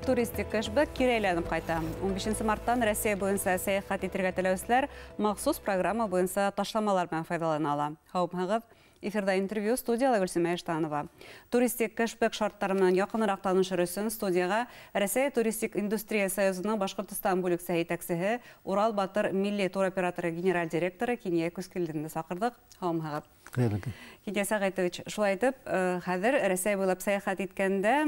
Туристик кэшбэк кире әйләнеп ҡайта. 15 марттан Россия буйынса сәйәхәт итергә теләүселәр махсус программа буйынса ташламалар менән файҙалана ала. Һаумыһығыҙ! Эфирҙа интервью, студияла Гөлсимә Иштанова. Туристик кэшбэк шарттары менән яҡыныраҡ танышыр өсөн студияға Рәсәй туристик индустрия союзының Башҡортостан бүлексәһе етәксеһе, Урал Батыр милли туроператоры генераль директоры Кинйә Күскилдинде саҡырҙыҡ. Һаумыһығыҙ! Хәйерле көн. Кинйә Сәғитович, шулай итеп, хәҙер Рәсәй буйлап сәйәхәт иткәндә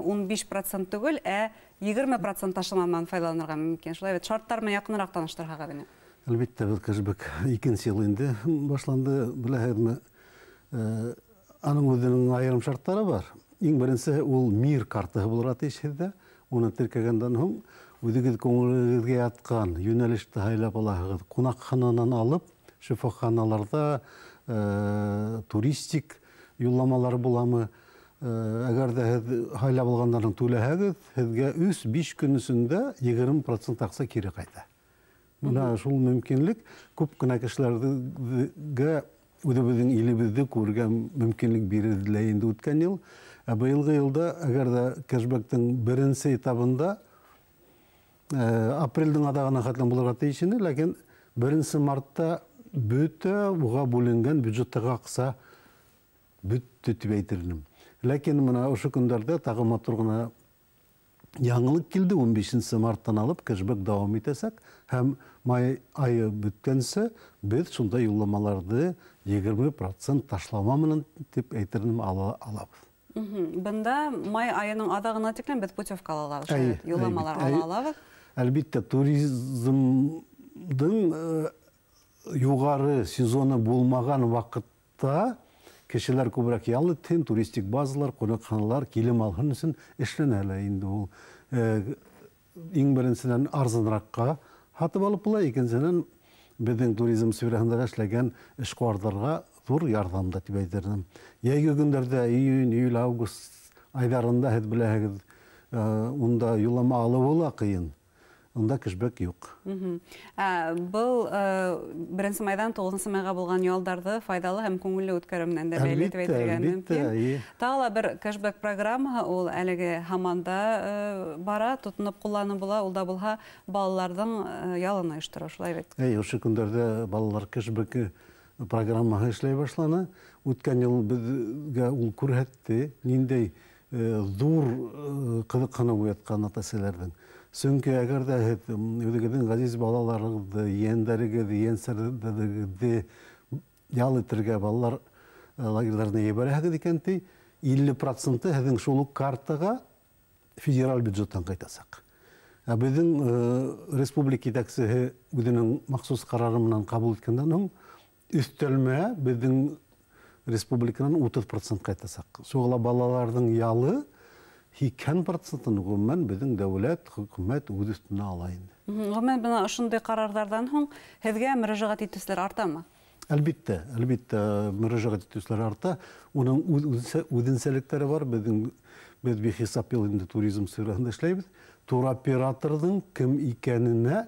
15% түгел, ә 20% ташлама менән файҙаланырға мөмкин. Шулай бит, шарттар менән яҡыныраҡ таныштырһағыҙ ине. Әлбиттә, был кэшбэк икенсе йыл инде башланды, беләһегеҙме? Аның үҙенең айырым шарттары бар. Иң беренсеһе ул Мир картаһы булырға тейеш һеҙҙә. Уны теркәгәндән һуң үҙегеҙ күңелегеҙгә ятҡан йүнәлеште һайлап алаһығыҙ. Ҡунаҡхананан алып шифаханаларҙа туристик юлламалар буламы? Әгәр ҙә һеҙ һайлап алғандан һуң түләһәгеҙ, һеҙгә 3-5 көн эсендә 20% аҡса кире ҡайта. Бына шул мөмкинлек күп кенә кешеләргә үҙебеҙҙең илебеҙҙе күрергә мөмкинлек бирҙе лә инде үткән йыл. Ә быйылғы йылда, әгәр ҙә кэшбэктың беренсе этабында апрелдең аҙағына хәтлем булырға тейеш ине, ләкин беренсе мартта бөтә уға бүленгән бюджеттағы аҡса бөттө тип әйтер инем. Ләкин бына ошо көндәрҙә тағы матур ғына яңылыҡ килде. 15 марттан алып кэшбэк дауам итәсәк һәм май айы бөткәнсе беҙ шунда юлламаларҙы 20% ташлама менән тип әйтер инем ала алабыҙ. Бында май айының аҙағына тиклем беҙ путевка ала алабыҙ, юлламалар ала алабыҙ. Әлбиттә, туризмдың юғары сезоны булмаған ваҡытта кешеләр күберәк ял итһен, туристик базалар, ҡунаҡханалар килем алһын өсөн эшләнә лә инде ул. Иң беренсенән арзаныраҡҡа һатып алып була, икенсенән беҙҙең туризм сфераһында эшләгән эшҡыуарҙарға ҙур ярҙам да тип әйтер инем. Йәйге көндәрҙә июнь, июль, август айҙарында һеҙ беләһегеҙ, унда юллама алыуы ла ҡыйын. Унда кэшбэк юҡ. Был беренсе майҙан туғыҙынсы майға булған ялдарҙы файҙалы һәм күңелле үткәреү менән дә бәйле тип әйтергә мөмкин. Тағы ла бер кэшбэк программаһы ул әлеге һаман да бара, тотоноп ҡулланып була, ул да булһа балаларҙың ялын ойоштороу, шулай бит? Әй, ошо көндәрҙә балалар кэшбэкы программаһы эшләй башланы. Үткән йыл беҙгә ул күрһәтте, ниндәй ҙур ҡыҙыҡһыныу уятҡан ата-әсәләрҙең. Сөнки әгәр ҙә һеҙ үҙегеҙҙең ғәзиз балаларығыҙҙы, ейәндәрегеҙ, ейәнсәрҙәрегеҙҙе ял итергә балалар лагерҙарына ебәрәһегеҙ икән, ти, 50% һеҙҙең шул уҡ картаға федераль бюджеттан ҡайтасаҡ. Ә беҙҙең республика етәксеһе үҙенең махсус ҡарары менән ҡабул иткәндән һуң өҫтәлмә беҙҙең республиканан 30% ҡайтасаҡ. Шуға ла балаларҙың ялы 80% ғөмүмән беҙҙең дәүләт, хөкүмәт үҙ өҫтөнә ала инде. Ғөмүмән, бына ошондай ҡарарҙарҙан һуң һеҙгә мөрәжәғәт итеүселәр артамы? Әлбиттә, әлбиттә, мөрәжәғәт итеүселәр арта. Уның үҙ үҙенсәлектәре бар. Беҙ бихисап йыл инде туризм сфераһында эшләйбеҙ. Туроператорҙың кем икәненә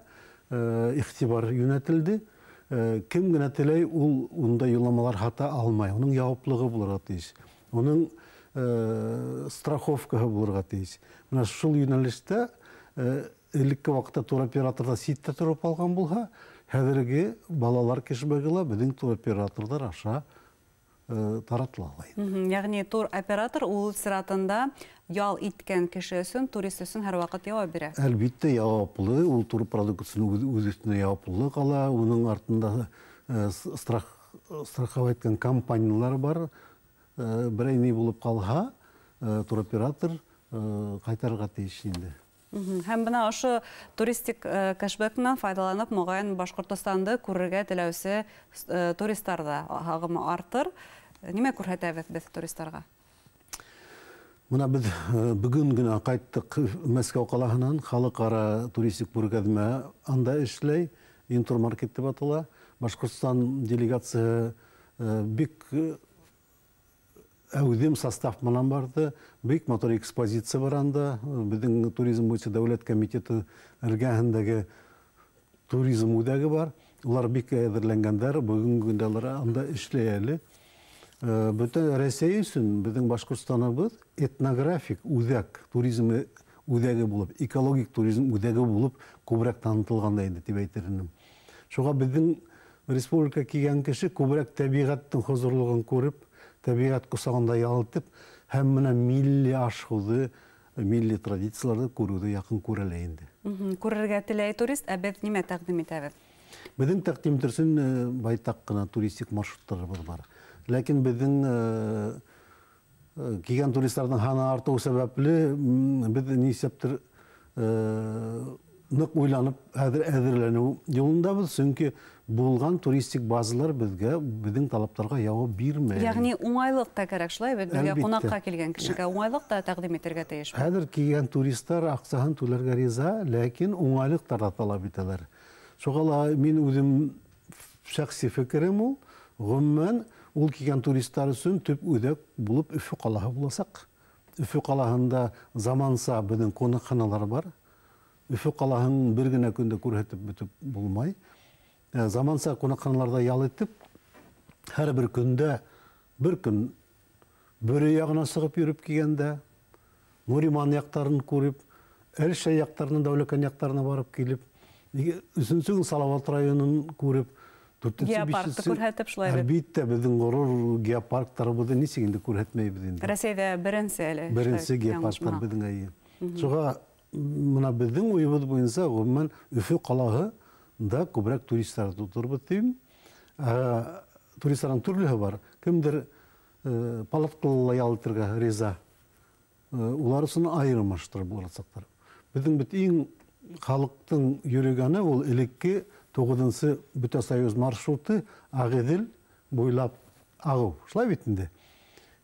иғтибар йүнәтелде. Кем генә теләй, ул унда юлламалар һата алмай. Уның яуаплығы булырға тейеш. Уның страховкаһы булырға тейеш. Бына шул йүнәлештә элекке ваҡытта туроператорҙар ситтә тороп алған булһа, хәҙерге балалар кэшбэгы ла беҙҙең туроператорҙар аша таратыла ала инде. Йәғни туроператор ул сиратында ял иткән кеше өсөн, турист өсөн һәр ваҡыт яуап бирә. Әлбиттә, яуаплы, ул тур продукт өсөн үҙ өҫтөнә яуаплылыҡ ала, уның артында страховать иткән компаниялар бар. Берәй ни булып ҡалһа, туроператор ҡайтарырға тейеш инде. Һәм бына ошо туристик кэшбэк менән файҙаланып, моғайын Башҡортостанды күрергә теләүсе туристар ҙа ағымы артыр. Нимә күрһәтәбеҙ беҙ туристарға? Бына беҙ бөгөн генә ҡайттыҡ Мәскәү ҡалаһынан, халыҡ-ара туристик күргәҙмә анда эшләй, Интурмаркет тип атала. Башҡортостан делегацияһы бик әүҙем состав менән барҙы. Бик матур экспозиция бар анда. Беҙҙең туризм буйынса дәүләт комитеты эргәһендәге туризм үҙәге бар. Улар бик әҙерләнгәндәр, бөгөнгө көндә улар анда эшләй әле. Бөтә Рәсәй өсөн беҙҙең Башҡортостаныбыҙ этнографик үҙәк, туризм үҙәге булып, экологик туризм үҙәге булып күберәк танытылған да инде тип әйтер инем. Шуға беҙҙең республика килгән кеше күберәк тәбиғәттең хозурлығын күреп, тәбиғәт ҡосағында ял итеп, һәм менә милли аш-һыуҙы, милли традицияларҙы күреүҙе яҡын күрә лә инде. Күрергә теләй турист, ә беҙ нимә тәҡдим итәбеҙ? Беҙҙең тәҡдим итер байтаҡ ҡына туристик маршруттарыбыҙ бар. Ләкин беҙҙең килгән туристарҙың һаны артыу сәбәпле беҙ нисәптер ныҡ уйланып хәҙер әҙерләнеү юлындабыҙ, сөнки булған туристик базалар беҙгә, беҙҙең талаптарға яуап бирмәй. Йәғни уңайлыҡ та кәрәк, шулай бит? Беҙгә ҡунаҡҡа килгән кешегә уңайлыҡ та тәҡдим итергә тейеш. Хәҙер килгән туристар аҡсаһын түләргә риза, ләкин уңайлыҡтар ҙа талап итәләр. Шуға ла мин үҙем шәхси фекерем ул, ғөмүмән, ул килгән туристар өсөн төп үҙәк булып Өфө ҡалаһы буласаҡ. Өфө ҡалаһында заманса беҙҙең ҡунаҡханалар бар. Өфө ҡалаһын бер генә көндә күрһәтеп бөтөп булмай. Заманса ҡунаҡханаларҙа ял итеп, һәр бер көндә бер көн Бөрө яғына сығып йөрөп килгәндә, Нуриман яҡтарын күреп, Әлшәй яҡтарына, Дәүләкән яҡтарына барып килеп, өсөнсө көн Салауат районын күреп, дүртенсе, геопаркты бишенсе күрһәтеп шулай бит. Әлбиттә, беҙҙең ғорур геопарктарыбыҙҙы нисек инде күрһәтмәйбеҙ инде. Рәсәйҙә беренсе әле. Беренсе Шулай, геопарктар яңылышмаһам. беҙҙең, эйе. Шуға мына беҙҙең уйыбыҙ буйынса, ғөмүмән, Өфө ҡалаһы да күберәк туристар тоторбоҙ тим. Туристарҙың төрлөһө бар. Кемдер палаткала ял итергә риза. Улар өсөн айырым маршруттар буласаҡтар. Беҙҙең бит иң халыҡтың йөрөгәне ул элекке туғыҙынсы Бөтә Союз маршруты Ағиҙел буйлап ағыу. Шулай бит инде.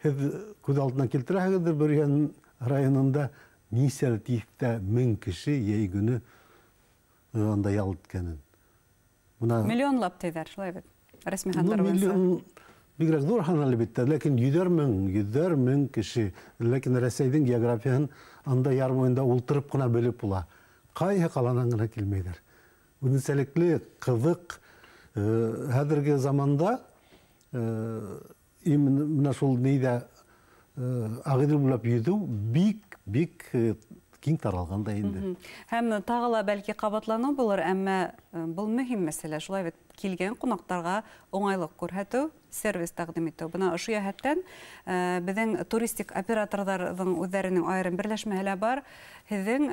Һеҙ күҙ алдына килтерәһегеҙҙер, Бөрйән районында нисә тиҫтә мең кеше йәй көнө анда ял иткәнен. Бына Миллионлап тиҙәр, шулай бит. Рәсми Ну, һандар буйынса. миллион бигерәк ҙур һан әлбиттә, ләкин йөҙәр мең кеше. Ләкин Рәсәйҙең географияһын анда яр буйында ултырып ҡына белеп була. Ҡайһы ҡаланан ғына килмәйҙәр. Үҙенсәлекле, ҡыҙыҡ, хәҙерге заманда, именно мына шул нейҙә, Ағиҙел буйлап йөҙөү бик, бик, киң таралған да инде. Һәм тағы ла бәлки ҡабатланыу булыр, әммә, был мөһим мәсьәлә. Шулай бит, килгән ҡунаҡтарға уңайлыҡ күрһәтеү, сервис тәҡдим итеү. Бына ошо йәһәттән, беҙҙең туристик операторҙарҙың үҙҙәренең айырым берләшмәһе лә бар. Һеҙҙең,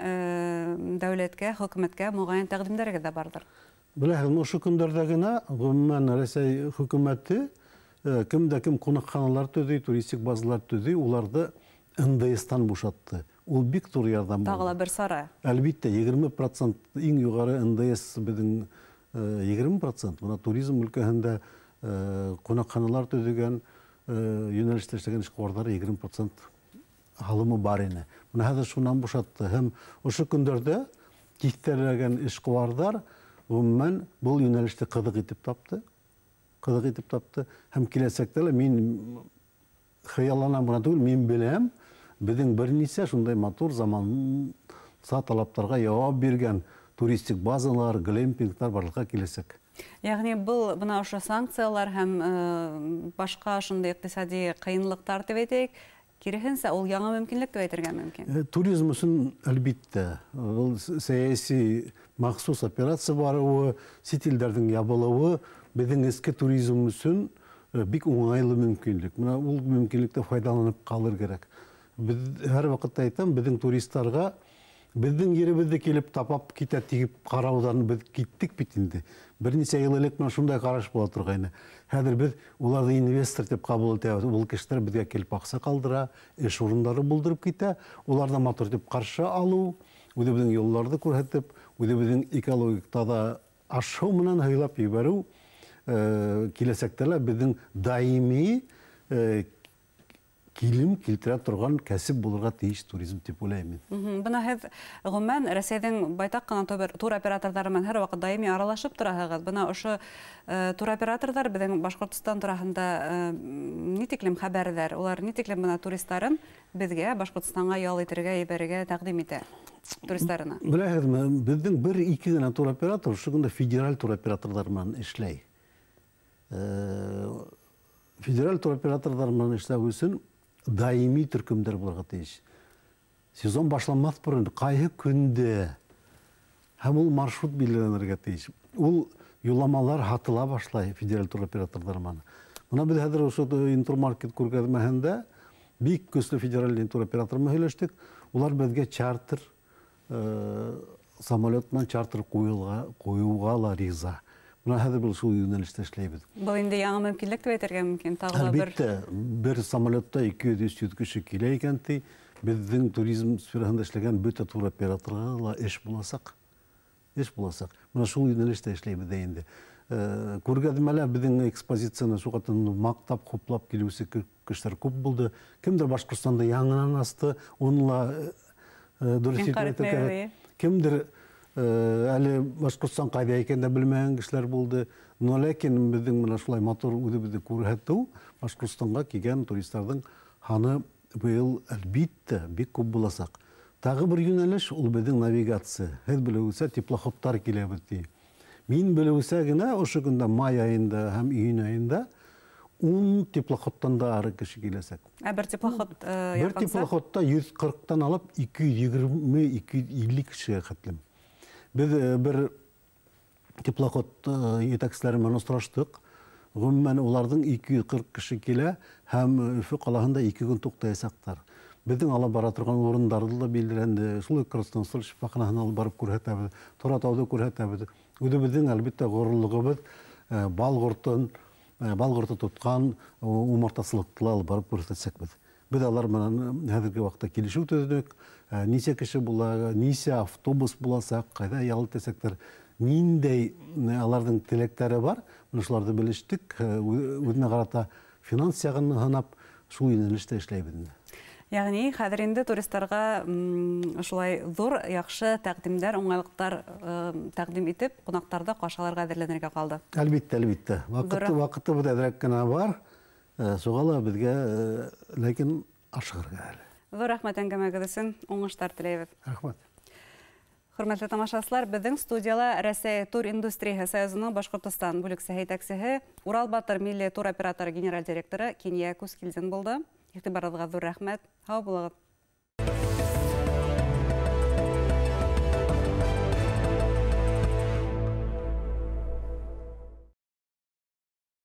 дәүләткә, хөкүмәткә моғайын тәҡдимдәрегеҙ ҙә барҙыр. Беләһегеҙ, ошо көндәрҙә генә ғөмүмән Рәсәй хөкүмәте, кем дә кем ҡунаҡханалар төҙөй, туристик базалар төҙөй, уларҙы Н Д С-тан бушатты. Ул бик ҙур ярҙам Тағы ла булды. бер сара. Әлбиттә, егерме процент иң юғары Н Д С беҙҙең, егерме процент. Бына туризм өлкәһендә, ҡунаҡханалар төҙөгән, йүнәлештә эшләгән эшҡыуарҙар егерме процент һалымы бар ине. Бына хәҙер шунан бушатты. Һәм ошо көндәрҙә тиҫтәләгән эшҡыуарҙар ғөмүмән был йүнәлеште ҡыҙыҡ итеп тапты. Ҡыҙыҡ итеп тапты. Һәм киләсәктә лә мин хыялланам ғына түгел, мин беләм, беҙҙең бер нисә шундай матур заманса талаптарға яуап биргән туристик базалар, глэмпингтар барлыҡҡа киләсәк. Йәғни был бына ошо санкциялар һәм, башҡа ошондай иҡтисади ҡыйынлыҡтар тип әйтәйек, киреһенсә ул яңы мөмкинлек тип әйтергә мөмкин. Туризм өсөн әлбиттә, был сәйәси махсус операция барыуы, сит илдәрҙең ябылыуы беҙҙең эске туризм өсөн, бик уңайлы мөмкинлек. Бына ул мөмкинлектә файҙаланып ҡалыр кәрәк. Беҙ һәр ваҡытта әйтәм, беҙҙең туристарға беҙҙең еребеҙҙе килеп тапап китә тигеп ҡарауҙан беҙ киттек бит инде. Бер нисә йыл элек менә шундай ҡараш була торғайны. Хәҙер беҙ уларҙы инвестор тип ҡабул итәбеҙ. Ул кешеләр беҙгә килеп аҡса ҡалдыра, эш урындары булдырып китә. Уларҙы матур итеп ҡаршы алыу, үҙебеҙҙең юлларҙы күрһәтеп, үҙебеҙҙең экологик таҙа ашыу менән һыйлап ебәреү, киләсәктә лә беҙҙең даими, килем килтерә торған кәсеп булырға тейеш туризм тип уйлайым мин. Бына һеҙ ғөмүмән Рәсәйҙең байтаҡ ҡына туроператорҙары менән һәр ваҡыт даими аралашып тораһығыҙ. Бына ошо, туроператорҙар беҙҙең Башҡортостан тураһында, ни тиклем хәбәрҙәр, улар ни тиклем бына туристарын беҙгә Башҡортостанға ял итергә ебәрергә тәҡдим итә туристарына? Беләһегеҙме, беҙҙең бер-ике генә туроператор ошо көндә федераль туроператорҙар менән эшләй. Федераль туроператорҙар менән эшләү өсөн даими төркөмдәр булырға тейеш. Сезон башланмаҫ борон ҡайһы көндә һәм ул маршрут билдәләнергә тейеш. Ул юлламалар һатыла башлай федераль туроператорҙар менән. Бына беҙ хәҙер ошо Интурмаркет күргәҙмәһендә бик көслө федераль туроператор менән һөйләштек. Улар беҙгә чартер самолет менән чартер ҡуйыуға ла риза. Бына хәҙер был шул йүнәлештә эшләйбеҙ. Был инде яңы мөмкинлек тип әйтергә мөмкин. Тағы ла бер Әлбиттә, бер самолетта 200-300 кеше килә икән ти, беҙҙең туризм сфераһында эшләгән бөтә туроператорға ла эш буласаҡ. Эш буласаҡ. Бына шул йүнәлештә эшләйбеҙ ҙә инде. Күргәҙмәлә беҙҙең экспозицияны шуға маҡтап, хуплап килеүсе кешеләр күп булды. Кемдер Башҡортостанда яңынан асты, уны ла дөрөҫ итеп әйтергә кәрәк. Кемдер әле Башҡортостан ҡайҙа икәнен дә белмәгән кешеләр булды. Но ләкин беҙҙең менә шулай матур үҙебеҙҙе күрһәтеү Башҡортостанға килгән туристарҙың һаны быйыл әлбиттә бик күп буласаҡ. Тағы бер йүнәлеш ул беҙҙең навигация. Һеҙ белеүсә теплоходтар киләбеҙ ти. Мин белеүсә генә ошо көндә май айында һәм июнь айында 10 теплоходтан да ары кеше киләсәк. Ә бер теплоход бер теплоходта 140-тан алып 220-250 кешегә хәтлем. Беҙ бер теплоход етәкселәре менән осраштыҡ. Ғөмүмән уларҙың 240 кеше килә һәм Өфө ҡалаһында 2 көн туҡтаясаҡтар. Беҙҙең алып бара торған урындарҙы ла билдәләнде. Шул уҡ Красноусолье шифаханаһын алып барып күрһәтәбеҙ, Торатауҙы күрһәтәбеҙ. Үҙебеҙҙең әлбиттә ғорурлығыбыҙ бал ҡорто тотҡан умартасылыҡты ла алып барып күрһәтәсәкбеҙ. Беҙ алар менән хәҙерге ваҡытта килешеү төҙөнөк. Нисә кеше була, нисә автобус буласаҡ, ҡайҙа ял итәсәктәр, ниндәй аларҙың теләктәре бар, бына шуларҙы белештек. Үҙенә ҡарата финанс яғын һанап, шул йүнәлештә эшләйбеҙ инде. Йәғни хәҙер инде туристарға шулай ҙур яҡшы тәҡдимдәр, уңайлыҡтар тәҡдим итеп, ҡунаҡтарҙы ҡаршы алырға әҙерләнергә ҡалды. Әлбиттә, әлбиттә. Ваҡытыбыҙ әҙерәк кенә бар. Шуға ла беҙгә, ләкин ашығырға әле. Ҙур рәхмәт әңгәмәгеҙ өсөн, уңыштар теләйбеҙ. Рәхмәт. Хөрмәтле тамашасылар, беҙҙең студияла Рәсәй туриндустрияһы союзының Башҡортостан бүлексәһе етәксеһе, Урал Батыр милли туроператоры генераль директоры Кинйә Кускилдин булды. Иғтибарығыҙға ҙур рәхмәт. Һау булығыҙ.